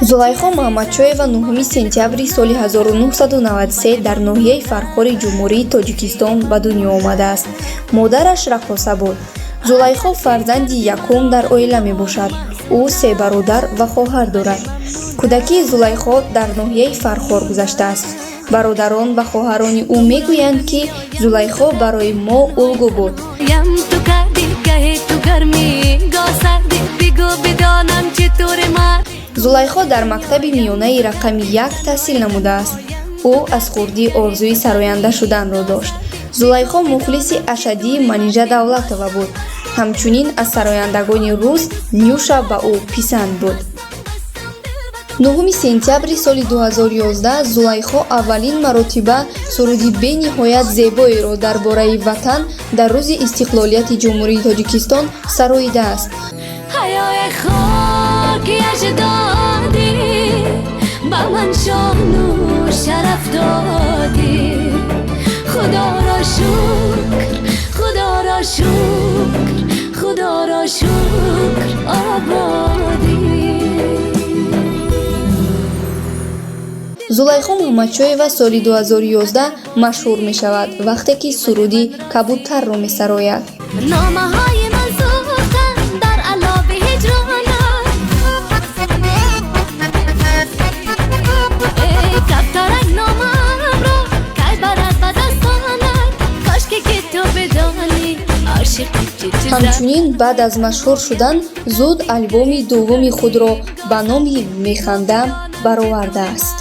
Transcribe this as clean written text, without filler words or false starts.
Зулайхо Муҳаммадшоева 9 сентябри соли 1993 дар ноҳияи Фархори Ҷумҳурии Тоҷикистон ба дунё омадааст. Модараш раққоса буд. Зулайхо фарзанди якум дар оила мебошад. Ӯ се бародар ва хоҳар дорад. Кӯдакии Зулайхо дар ноҳияи Фархор гузаштааст. Бародарон ва хоҳарони ӯ мегӯянд, ки Зулайхо барои мо улгӯ буд. Ту кардӣ гаҳе ту гармӣ, гоҳ сардӣ, бигӯ бидонам читури ман. Зулайхо дар мактаби миёнаи рақами 1 таҳсил намудааст. Ӯ аз хурдӣ орзуи сароянда шуданро дошт. Зулайхо мухлиси ашаддии Манижа Давлатова буд. Ҳамчунин аз сарояндагони рус Нюша ба ӯ писанд буд. 9 сентябри соли 2011 Зулайхо аввалин маротиба суруди бениҳоят зебоеро дар бораи ватан дар рӯзи истиқлолияти Ҷумҳурии Тоҷикистон сароидааст. Ҳаёи хоки аҷдодӣ ба ман шону шараф додӣ. Худоро шукр, Худоро шукр, Худоро шукр, ободӣ. Зулайхо Муҳаммадшоева соли 2011 машҳур мешавад, вақте ки суруди «Кабутарро» месарояд. Номаҳои ман сӯхтанд дар алови ҳиҷронат. Эй кабтарак, номаамро кай барад ба дастонат? Кошке ки ту бидонӣ ошиқи чӣ чизам. Ҳамчунин баъд аз машҳур шудан зуд албоми дуввуми худро ба номи «Механдам» баровардааст.